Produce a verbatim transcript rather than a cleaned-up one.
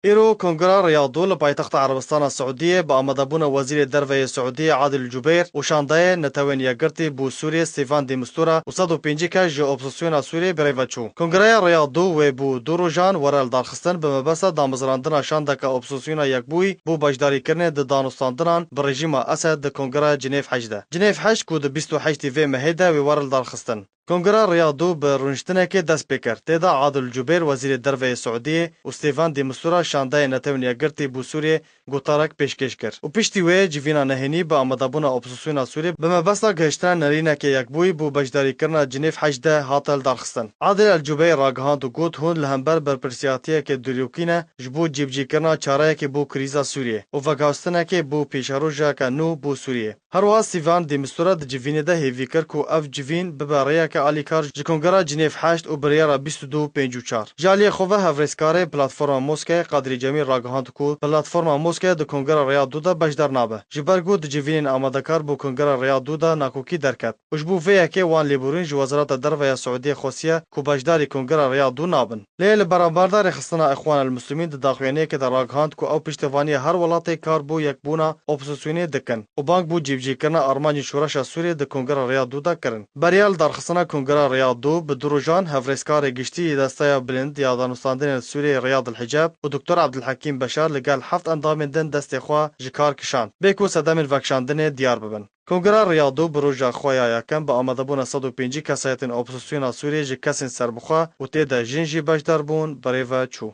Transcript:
Îro Kongreya Riyad du li paytexta Erebistana Siûdiyê bi amadebûna Wezîrê Derve yê Siûdiyê Adil Cubeyr û şandeyê Netewên Yekgirtî bo Sûriyê Stêfan de Mistura û sed û pêncî kes ji opozîsyona Sûriyê bi rê ve çû. Kongreya Riyad du wê bo du rojan were lidarxistin bi mebesta damezrandina şandeke opozîsyona yekbûyî bo beşdarîkirinê di danûstandinan bi rejîma Esed di Kongreya Cinêv heşt de. Cinêv heşt ku di bîst û heştê vê mehê de wê were lidarxistin. Kongreya Riyad du bi rûniştinekê dest pê kir. Tê de Adil Cubeyr, Wezîrê Derve yê Siûdiyê û Stêfan de Mistura şandeyê Netewên Yekgirtî bo Sûriyê gotarek pêşkêş kir. Û piştî wê civîna nehênî bi amadebûna opozîsyona Sûriyê bi mebesta gihiştina nerîneke yekbûyî bo beşdarîkirina Cinêv heşt de hate lidarxistin. Adil El Cubeyr ragihand û got, hûn li hember berpirsiyatiyeke dûryokî ne ji bo cîbicîkirina çareyekê bo krîza Sûriyê û veguhestinekê bo pêşerojeke nû bo Sûriyê. Her wiha Stêfan de Mistura di civînê de hêvî kir ku ev civîn bibe rêyeke alîkar ji Kongreya Cinêv heşt û biryara bîst û du pêncî û çar. Ji aliyê xwe ve hevrêzkarê Platforma Moskeyê Qadrî Cemîl ragihand ku Platforma Moskeyê di Kongreya Riyad du de beşdar nabe, ji ber ku di civînên amadekar bo Kongreya Riyad du de nakokî derket û ji bo vê yekê wan lêborîn ji Wezareta Derve ya Siûdiyê xwestiye ku beşdarî Kongreya Riyad du nabin. Lê li beramber de rêxistina Îxwan el Muslimîn di daxuyaniyekê de ragihand ku ew piştevaniya her welatê kar bo yekbûna opozîsyonê dikin û bang bo cîbicîkirina armancên şoreşa Sûriyê di Kongreya Riyad du de kirin. Beriya lidarxistina Kongreya Riyad du bi du rojan hevrêzkarê giştî yê Desteya Bilind ya Danûstandinê li Sûriyeyê Riyad el Hiceb û Doktor Abdulhekîm Beşar li gel heft endamên din destê xwe ji kar kişand, bê ku sedemên vekişandinê diyar bibin. Kongreya Riyad du bi roja xwe ya yekem bi amadebûna sed û pêncî kesayetên opozîsyona Sûriyê ji kesên serbixwe û tê de jin jî beşdar bûn, bi rê ve çû.